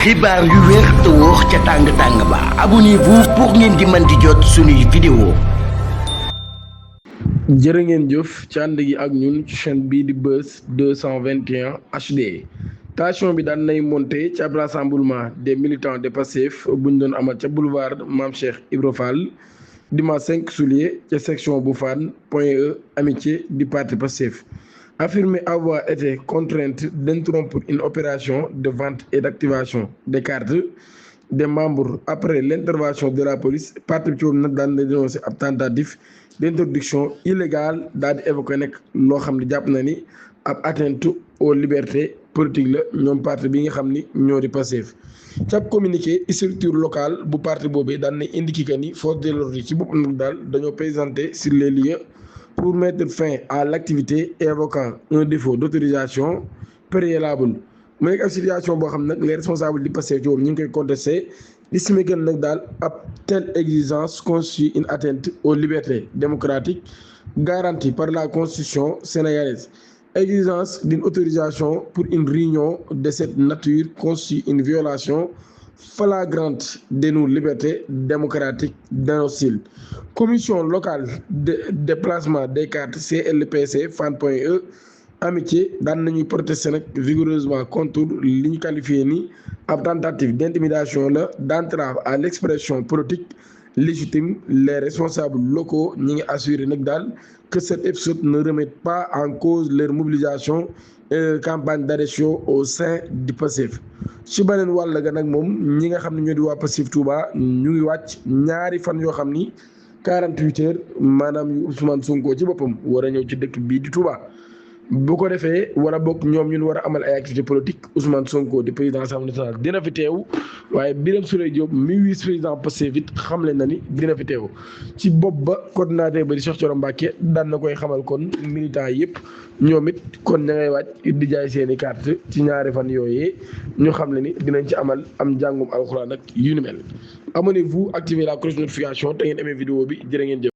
xibaar yu wér te wóor ca tàng-tàng ba abonnez-vous pour ngeen di mën di jot suñuy vidéo. jërë ngeen jëf ci ànd gi ak ñun ci chaîne bii di Buzz 221 HD. tension bi daan nay monté ci ab rassemblement des militants de Pastef buñ doon amal ca boulevard Mame Cheikh Ibra Fall dimanche 5 juillet ca section bu Fann Point E amitié du parti Pastef. Affirmé avoir été contrainte d'interrompre une opération de vente et d'activation des cartes des membres après l'intervention de la police parti bi nag daan na dénoncé ab tentative d'introduction illégale daal di évoqué nekk loo xam ne jàpp na ni ab atteinte aux libertés politiques la ñoom parti bi nga xam ni ñoo di Pastef. ci ab communiqué structure locale bu parti boobee daan na indiqué que ni force de l'ordre ci boppam nag daal dañoo présenté sur les lieux pour mettre fin à l'activité évoquant un défaut d'autorisation préalable mu nekk ab situation boo xam nag les responsables du Pastef ñu ngi koy contesté estimé que nag daal ab telle exigence constitue une atteinte aux libertés démocratiques garanties par la Constitution sénégalaise. Exigence d'une autorisation pour une réunion de cette nature constitue une violation flagrante de nos libertés démocratiques d'inocile. Commission locale de déplacement des cartes CLPC Fann Point E amitié daan nañuy protester nag vigoureusement contre li ñu qualifié ni ab tentative d'intimidation la d'entrave à l'expression politique légitime. Les responsables locaux ñi ngi assuré nag daal que cet épisode ne remet pas en cause leur mobilisation et campagne d'adhésion au sein du Pastef. ci beneen wàll ga nag moom ñi nga xam ne ñoo di waa Pastef Touba ñu ngi wàcc ñaari fan yoo xam ni 48 heures maanaam yu Ousmane Sonko ci boppam war a ñëw ci dëkk bii di Touba. bu ko defee war a bokk ñoom ñun war a amal ay activité politique Ousmane Sonko di président Assemblée nationale dina fi teew waaye Birame Souleye Diop mi vice président Pastef it xamle na ni dina fi teew ci bopp ba coordinateur ba di Cheikh Thioro Mbacké daan na koy xamal kon militants yëpp ñoom it kon ña ngay wàcc di jaay seeni carte ci ñaari fan yooyee ñu xam ne ni dinañ ci amal am njàngum alxuraan ak yu ni mel. Abonnez-vous, activez la cloche de notification te ngeen amee vidéo bi jërë ngeen jëf.